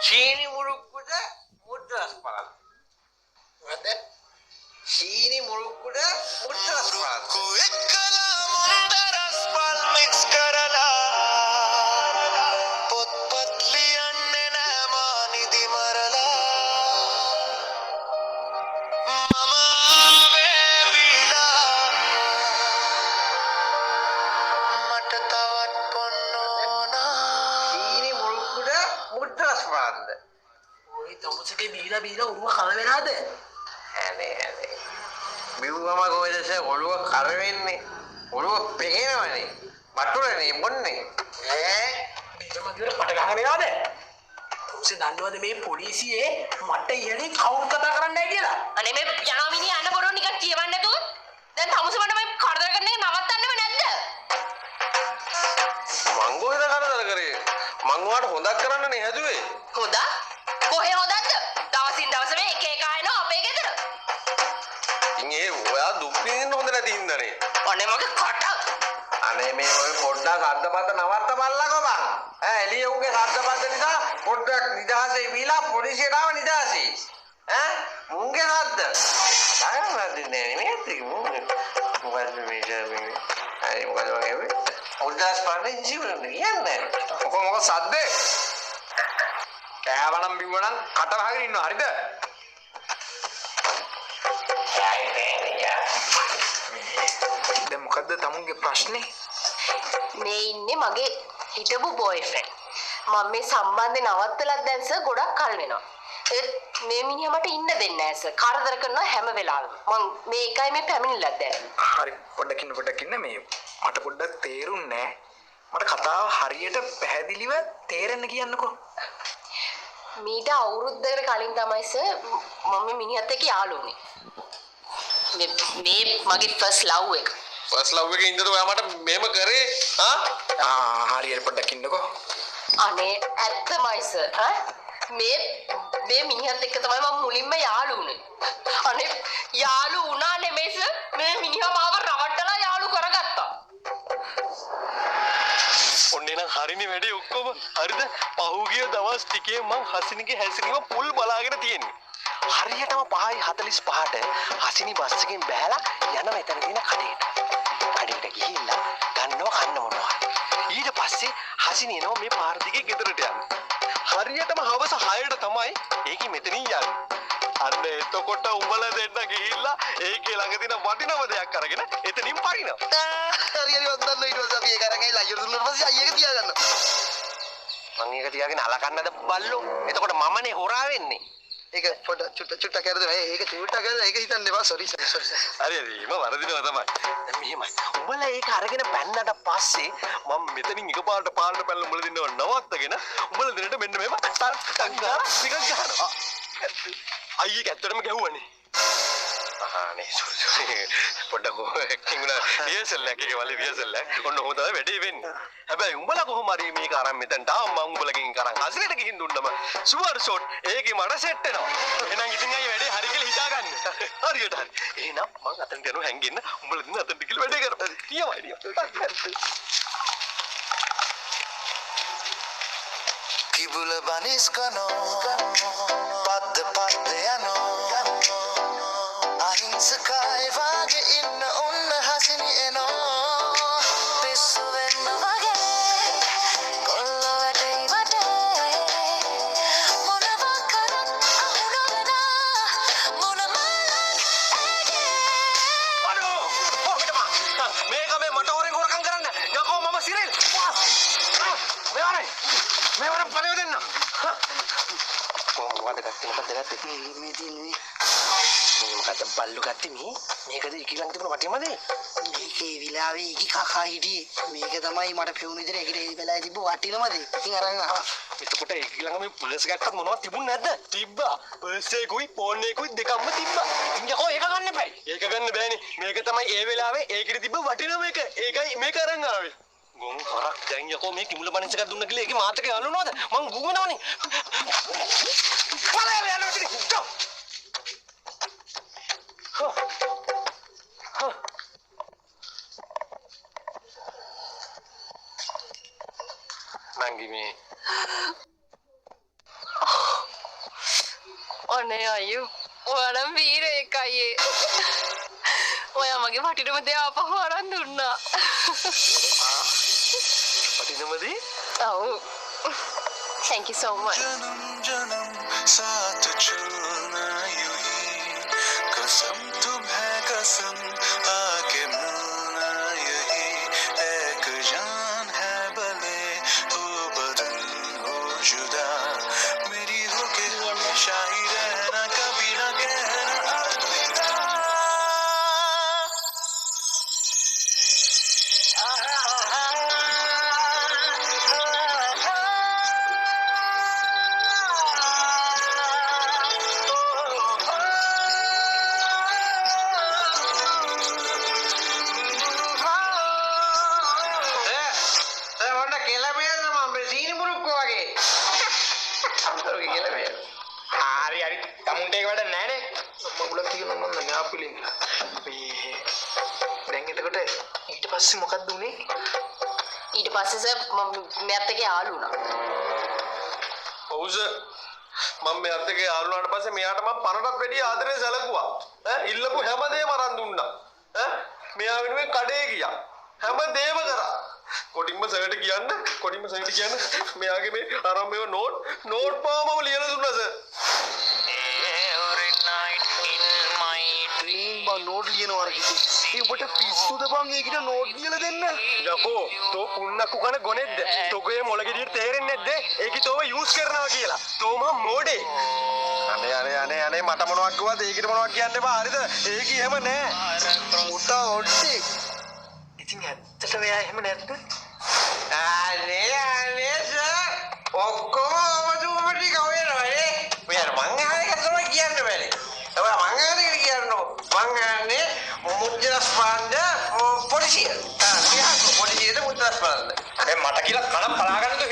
චීනි මුරුක්කුද මුද්‍රස් පරද්ද? මොකද? චීනි මුරුක්කුද මුද්‍රස් පරද්ද? එක්කලා මුන්දරස් පල් මික්ස් කරලා පොත්පත් ලියන්නේ නෑ මා නිදි මරලා මම ආවේ බීලා මට තවත් පොන්න ඕනා. චීනි මුරුක්කුද මුද්‍රස් පරද්ද? ඔය තමුසගේ බීලා බීලා උරුව කල වෙලාද? අනේ අනේ, බිව්වම කොහෙද සර් ඔළුව කර වෙන්නේ? ඔළුව පෙගෙනවනේ, වතුරනේ බොන්නේ. ඈ බීලා මගේ පට ගහගෙන එනවද? තමුසේ දන්නවද මේ පොලිසියේ මට ඉහළින් කවුරු කතා කරන්නේ නැහැ කියලා? අනේ මේ යනවා මිනිහා යන්න බොරුව නිකන් කියවන්න නැතුව. දැන් තමුසේ මට මේ කරදර කරන එක නවත්තන්නම නැද්ද? මං කොහෙද කරදර කරේ? මං ඔයාට හොඳක් කරන්නනේ හැදුවේ. හොඳ? කොහේ හොඳක්ද? දවසින් දවස මේ එක එක එනවා අපේ ගෙදර. ඉතින් ඒ ඔයා දුක් විඳින්න හොඳ නැති හින්දානේ. අනේ මගේ කට. අනේ මේ ඔය පොඩ්ඩක් සද්දපද්ද නවත්ත බලලාකෝ බං. ඈ එළිය උන්ගේ සද්දපද්ද නිසා පොඩ්ඩක් නිදහසේ බීලා පොලිසියට ආව නිදහසේ. ඈ මුන්ගේ සද්ද. තාම දෙන්නේ නෑ මේ ඇත්ත මුන්. මොකද්ද මේ මේ? අනේ මොකද මගේ වෙන්නේ? උද්දාස් පාරේ ජීවන කියන්නේ. මොකෝ මොකෝ සද්දේ? කෑවනම් බිව්වනම් කට වහගෙන ඉන්නවා හරිද? දැන් මොකද්ද තමුන්ගේ ප්‍රශ්නේ? මේ ඉන්නේ මගේ හිටපු බොයිෆ්‍රෙන්ඩ්. මම මේ සම්බන්ධේ නවත්තලත් දැන් සර් ගොඩක් කල් වෙනවා. ඒත් මේ මිනිහා මට ඉන්න දෙන්නේ නැහැ සර්. කරදර කරනවා හැම වෙලාවෙම. මං මේ එකයි මේ පැමිණිල්ලක් දැන්. හරි, පොඩ්ඩක් ඉන්න පොඩ්ඩක් ඉන්න, මේ මට පොඩ්ඩක් තේරුන්නේ නෑ. මට කතාව හරියට පැහැදිලිව තේරෙන්න කියන්නකෝ. මීට අවුරුද්දකට කලින් තමයි සර් මම මේ මිනිහත් එක්ක යාළු වුනේ. මේ මේ මගේ ෆස්ට් ලව් එක. ෆස්ට් ලව් එකේ ඉඳලා ඔයා මට මෙහෙම කරේ? ආ ආ හරි හරි, පොඩ්ඩක් ඉන්නකෝ. අනේ ඇත්තමයි සර්. ඈ මේ මේ මිනිහත් එක්ක තමයි මම මුලින්ම යාළු වුනේ. අනේ යාළු වුණා නෙමෙයි සර්. මේ මිනිහා මාව රවට්ටලා යාළු කරගත්තා. ඔන්න එහෙනම් හරිනේ වැඩේ ඔක්කොම. හරිද? පහුගිය දවස් ටිකේ මං හසිනිගේ හැසිරීම පුල් බලාගෙන තියෙන්නේ. හරියටම 5:45ට හසිනි බස් එකෙන් බහැලා යනවා එතන තියෙන කඩේට. කඩේට ගිහිල්ලා ගන්නවා කන්න මොනවා හරි. ඊට පස්සේ හසිනි එනවා මේ පාර දිගේ ගෙදරට යන්න. හරියටම හවස 6ට තමයි ඒකේ මෙතනින් යන්නේ. අන්න එතකොට උඹලා දෙන්න ගිහිල්ලා ඒකේ ළඟ තියෙන වටිනම දෙයක් අරගෙන එතනින් පනිනවා. හරි හරි, මං දන්නවා. ඊට පස්සේ අපි ඒක අරන් ඇවිල්ලා අයියට දුන්නාට පස්සේ අයියා ඒක තියාගන්නවා. මං ඒක තියාගෙන අලකන්නද බල්ලෝ? එතකොට මමනේ හොරා වෙන්නේ. ඒක පොඩ්ඩක් චුට්ට චුට්ටක් කරදර. ඒක චුට්ටක් කරදර, ඒක හිතන්න එපා. Sorry sorry sorry. හරි හරි, එම වරදිනවා තමයි. දැන් මෙහෙමයි. උඹලා ඒක අරගෙන පැන්නට පස්සේ මම මෙතනින් එකපාරට පාරට පැනලා උඹලා දෙන්නව නවත්තගෙන උඹලා දෙන්නට මෙන්න මෙහෙම ටක් ටක් ගාලා ටිකක් ගහනවා. අයියේ ඒක ඇත්තටම ගැහුවනේ. අනේ සෝරි සෝරි, පොඩ්ඩක් ඔය ඇක්ටිං වුණා. රිහර්සල් එකක් එක වලේ රිහර්සල් එකක්. ඔන්න ඔහොම තමයි වැඩේ වෙන්නේ. හැබැයි උඹලා කොහොම හරි මේක අරන් මෙතනට ආවම මං උඹලගෙන් අරන් හසිනට ගිහින් දුන්නම සුවර් ෂොට් ඒකේ මට සෙට් වෙනවා. එහෙනම් ඉතින් අයියේ වැඩේ හරි කියලා හිතාගන්න. හරියට හරි. එහෙනම් මං අතනට යනවා හැංගෙන්න. උඹලා දෙන්න අතනට ගිහලා වැඩේ කරමු. නියමයි නියමයි. කිඹුල බනිස් කනෝ පද්ද පද්ද යනෝ අහිංසකයි වාගේ ඉන්න ඔන්න හසිනි එනෝ පිස්සු වෙන්න වගේ කොල්ල වැටෙයි වටේ මොනවා කරත් අහු නොවන මොන මලක් ඇගේ. අඩෝ ඔහොමද මේක මේ මට හොරෙන් හොරකම් කරන්න. යකෝ මම සිරිල්. මේ වරයි මේ වර පණිව දෙන්න. කොහොම මොකද ගත්තේ? මොකද්ද ගත්තේ? මේ තියෙන්නේ. මේ මොකද්ද බල්ලු ගත්තේ මේ? මේකද ඒකේ ළඟ තිබුණ වටිනම දේ? මේකේ විලාවේ ඒකි කකා හිටියේ. මේක තමයි මට පෙවුන විදිහට ඒකට ඒ වෙලාවේ තිබ්බ වටිනම දේ. ඉතින් අරන් ආවා. එතකොට ඒකේ ළඟ මේ පර්ස් එකක්වත් මොනවද තිබුණ නැද්ද? තිබ්බා. පර්ස් එකකුයි ෆෝන් එකකුයි දෙකක්ම තිබ්බා. ඉතින් යකෝ ඒක ගන්න එපා. ඒක ගන්න බෑනේ. මේක තමයි ඒ වෙලාවේ ඒකට තිබ්බ වටිනම එක. ඒකයි මේක අරන් ආවේ. ගොන් හරක්, දැන් යකෝ මේ කිමුල බනිස් එකක් දුන්න කියලා ඒකේ මාත් එක්ක යල්ලුනවද? මං ගු වෙනවනේ. බලයන් යන්න මෙතනින්. චෝ. නංගි මේ අනේ අයියෝ ඔයා නම් වීරයෙක් අයියේ. ඔයා මගේ වටිනම දේ ආපහු අරන් දුන්නා. වටිනම දේ? ඔව්. Thank you so much. जन्म जन्म साथ चलना यूं ही कसम तुम्हें कसम आके मिलना यही एक जान है भले हो बदन हो जुदा मेरी हो के हमेशा ही रहना कभी ना कहना अलविदा। සර් ඔන්න කෙලපෙන්න මම මේ සීනි මුරුක්කු වගේ. අම්මගේ කෙලපෙන්න. හරි හරි තමුන්ට ඒක වැඩක් නෑනේ. මගුලක් තියෙනවා මන් දන්නේ ආපිලින්. මේ දැන් එතකොට ඊට පස්සේ මොකද්ද උනේ? ඊට පස්සේ සර් මම මෙයත් එක්ක යාළු වුණා. ඔව් සර්. මම මෙයාත් එක්ක යාළු වුණාට පස්සේ මෙයාට මම පණටත් වැඩිය ආදරේ සැලකුවා. ඈ ඉල්ලපු හැම දෙයක්ම අරන් දුන්නා. ඈ මෙයා වෙනුවෙන් කඩේ ගියා. හැම දෙයක්ම කරා. කොටින්ම සර්ට කියන්න, කොටින්ම සර්ට කියන්න මෙයාගේ මේ අරන් මේව නෝට් නෝට් පාව මම ලියලා දුන්නා sir. Every night in my dream බං නෝට් ලියනවා අර හිතේ. ඒ උඹට පිස්සුද බං ඒකට නෝට් ලියලා දෙන්න? යකෝ තෝ පුන්නක්කු කන ගොනෙද්ද? තෝගේ මොළ ගෙඩියට තේරෙන්නේ නැද්ද? ඒකි තෝව යූස් කරනවා කියලා. තෝ මහා මෝඩේ. අනේ අනේ අනේ අනේ මට මොනවක් කිව්වද ඒකිට මොනවක් කියන්න එපා හරිද? ඒකි එහෙම නෑ. මුටා ඔට්ටේ. ඉතින් ඇත්තටම එයා එහෙම නැද්ද? අනේ අනේ සර් ඔක්කොම ඔබ ටික හොයනවා නේ. මේ අර මං අහන එක තමයි කියන්න බැරි. ඔය මං අහන එක කියන්නකො. මං අහන්නේ මුද්‍රස් පාණ්ඩ පොලිසිය. ආ මෙහා පොලිසියද මුද්‍රස් පාණ්ඩ. දැන් මට කියලා කන පලා ගන්නද